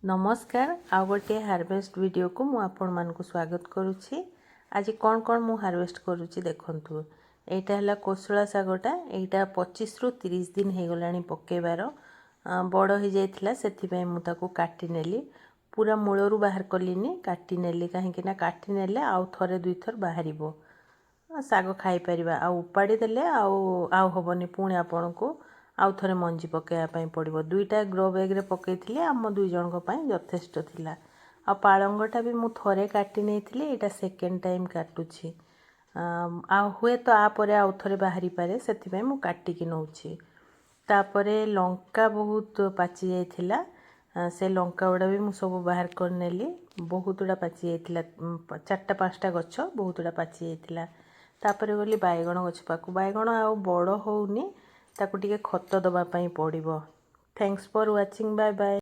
ନମସ୍କାର, ଆଉ ଗୋଟିଏ ହାରଭେଷ୍ଟ ଭିଡ଼ିଓକୁ ମୁଁ ଆପଣମାନଙ୍କୁ ସ୍ୱାଗତ କରୁଛି। ଆଜି କ'ଣ କ'ଣ ମୁଁ ହାରଭେଷ୍ଟ କରୁଛି ଦେଖନ୍ତୁ। ଏଇଟା ହେଲା କୋଶଳା ଶାଗଟା। ଏଇଟା 25ରୁ 30 ଦିନ ହେଇଗଲାଣି ପକାଇବାର। ବଡ଼ ହେଇଯାଇଥିଲା, ସେଥିପାଇଁ ମୁଁ ତାକୁ କାଟି ନେଲି। ପୁରା ମୂଳରୁ ବାହାର କଲିନି, କାଟି ନେଲି। କାହିଁକି ନା କାଟି ନେଲେ ଆଉ ଥରେ ଦୁଇଥର ବାହାରିବ, ଶାଗ ଖାଇପାରିବା। ଆଉ ଉପାଡ଼ି ଦେଲେ ଆଉ ଆଉ ହେବନି, ପୁଣି ଆପଣଙ୍କୁ ଆଉ ଥରେ ମଞ୍ଜି ପକାଇବା ପାଇଁ ପଡ଼ିବ। ଦୁଇଟା ଗ୍ରୋ ବ୍ୟାଗ୍ରେ ପକାଇଥିଲି, ଆମ ଦୁଇ ଜଣଙ୍କ ପାଇଁ ଯଥେଷ୍ଟ ଥିଲା। ଆଉ ପାଳଙ୍ଗଟା ବି ମୁଁ ଥରେ କାଟି ନେଇଥିଲି, ଏଇଟା ସେକେଣ୍ଡ ଟାଇମ୍ କାଟୁଛି। ଆଉ ହୁଏତ ଆ ପରେ ଆଉ ଥରେ ବାହାରିପାରେ, ସେଥିପାଇଁ ମୁଁ କାଟିକି ନେଉଛି। ତାପରେ ଲଙ୍କା ବହୁତ ପାଚି ଯାଇଥିଲା। ସେ ଲଙ୍କା ଗୁଡ଼ା ବି ମୁଁ ସବୁ ବାହାର କରିନେଲି। ବହୁତ ଗୁଡ଼ା ପାଚି ଯାଇଥିଲା, ଚାରିଟା ପାଞ୍ଚଟା ଗଛ ବହୁତ ଗୁଡ଼ା ପାଚି ଯାଇଥିଲା। ତାପରେ ଗଲି ବାଇଗଣ ଗଛ ପାଖକୁ। ବାଇଗଣ ଆଉ ବଡ଼ ହେଉନି, ତାକୁ ଟିକେ ଖତ ଦେବା ପାଇଁ ପଡ଼ିବ। Thanks for watching, bye bye.